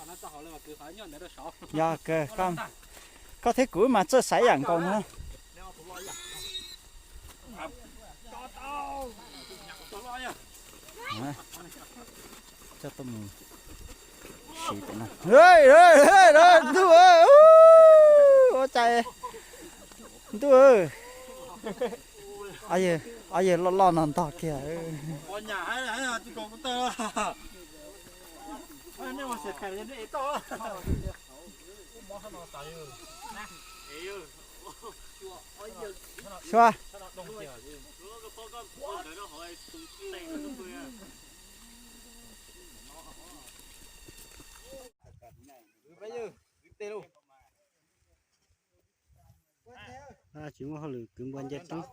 Yog kawg, koj thiab kuv mas txawj xaiv yam nkaus no. Coj tuaj mus siv pem no. Ntuj, ua cas, ntuj, ob yawg loj loj no ntog kiag. Suav. Tsis muaj hauj lwm kwv npua nce roob.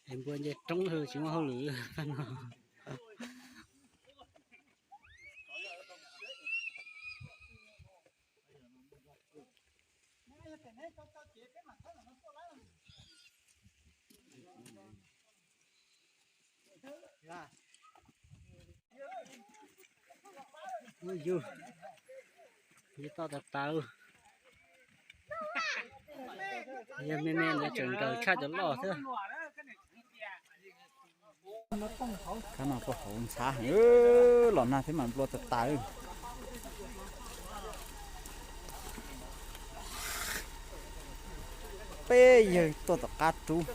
Es npua nce roob tsis muaj hauj lwm no. Yug, yug toj tas tas. Yog me me ntawd tseem nkaws tshaj cov loj thiab. Kab no puag hauv ntxhab, los nag thiab mas nplua tas tas. Peb yawg tuaj tom qab rub.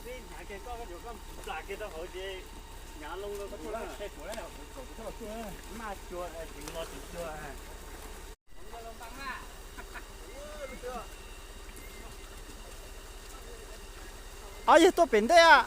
Ob yawg tuaj pem ntej a.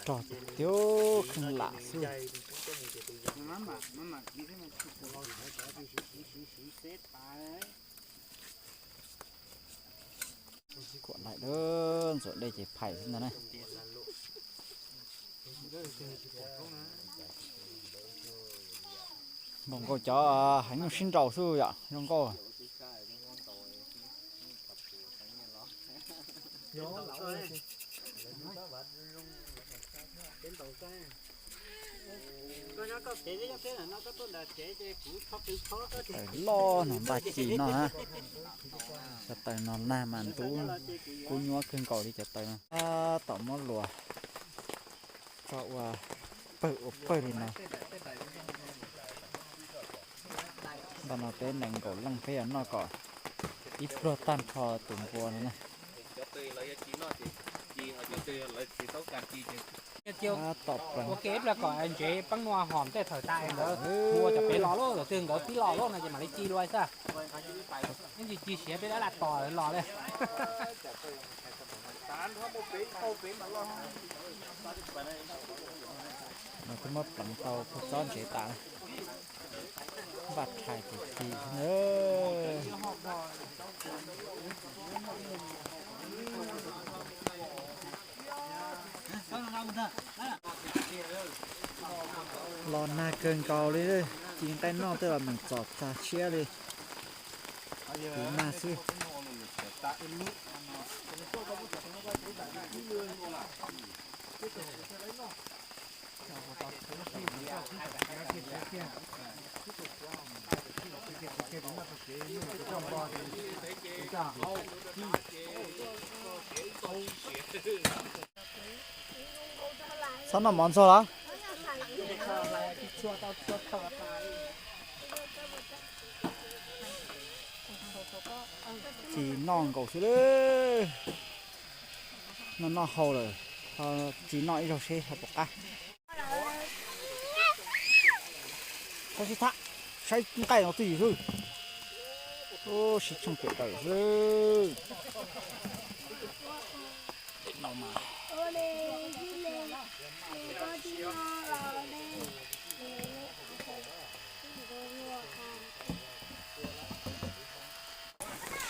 Rog tiag, kheej lam xwb. Kuam laim dawb ntxuam dej ces phais xwb ntag na. Nkaus nkaus cov heev nyuj sib nraus xwb yom, zoo nkauj. Cov taws loj no npaj ci noj na. Cov taws no nag mas ntub kub nyuab kawg nkaus li cov taws no. Tab tom muab luas tso ua pawg ua pawg li no. Ntawm no peb nees nkaum leej peb yuav noj kom ib pluag tag nrho tus npua no na. Tab tom pleev. Ua ke ib pliag kom ntsev peeb nua hom tej thawm tas nkawd mus ua cov pem los lauj, tus twg nkawd pib los lauj no ces mam li ci lua xwb. Ib ntsis ci siav peb dab laj tos los li. No twb muab pleev tau kua txob ntsev tas, npaj rhais tus ci xwb na. Los nag kawg nkaus li, ci nqaij noj tej los meem txom txag tshiab li. Kuv nag xwb. Txhob noj mov ntxuag los? Ci noj nkaus xwb lawm. Noj noj hau lawm, ci noj ib zaug seb ho puas qab. Saib sib tham, saib nqaij no twj ywm xwb. Sib tshooj pem daws xwb.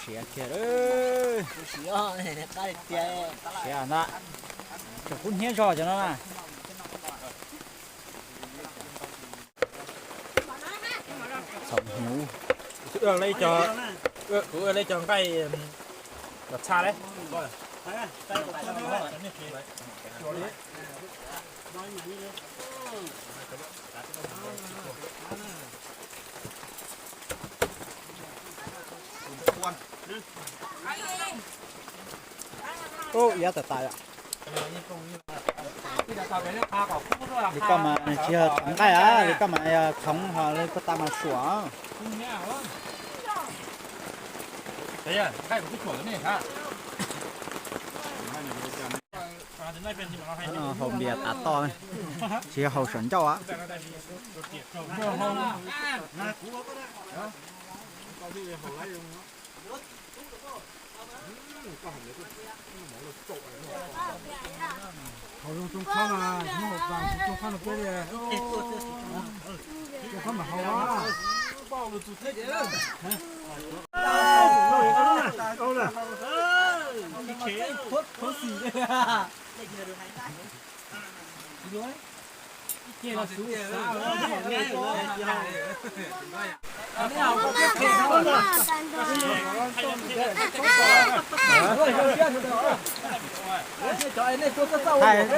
Siav tiag, siav ntag. Tseem kub hnyiab zog cov no na. Txhoov hnyuv. Kuv ua li cov nqaij los txha lawm. Ub, yav tas tas yom. Li koj mas nws tsis yog txhoov nqaij, li koj mas yog txhoov ho li koj tas mas suam. Haus npias tav toj, tsis yog haus saum ncauj. Haus zoo xoo qhob mas, haus zoo xoo qhob no peb li. Xoo qhob mas haus.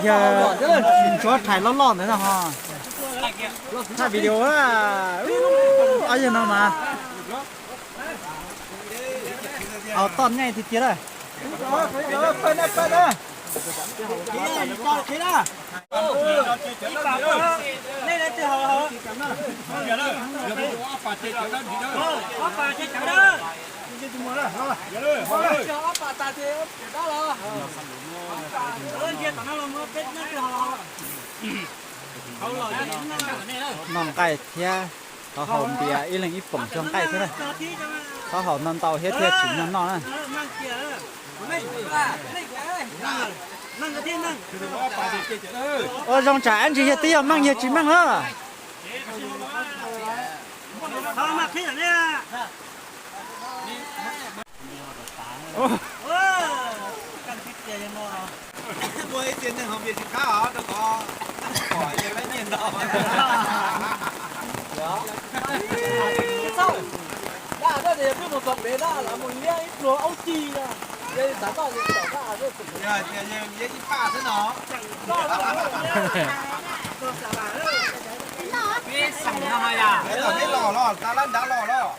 Yog ntsuab thaij loj loj ntawd no ho. Thaij video, ob yawg no mas haus toj nqaij tiag tiag lawm. Noj nqaij thiab, thov haus npias ib leeg ib poom tsuag nqaij xwb na. Thov haus ntau ntau thiab thiaj tsim nyog noj na. Ua zoo tsam ab ntsis yog twb yog meej yog tsis meej na. Muaj ib txhia neeg haus npias tsis qab os, rau qhov pom yog lab nyiaj ntau. Dab, dab tias yog peb mus txog pem dab los mus liab ib pluag aub cig na, yog xav toj yog tom dab. Yog tias yog liab ib paj xwb no. Peb xeem no hais yam, peb los los, tas lab nrad los los.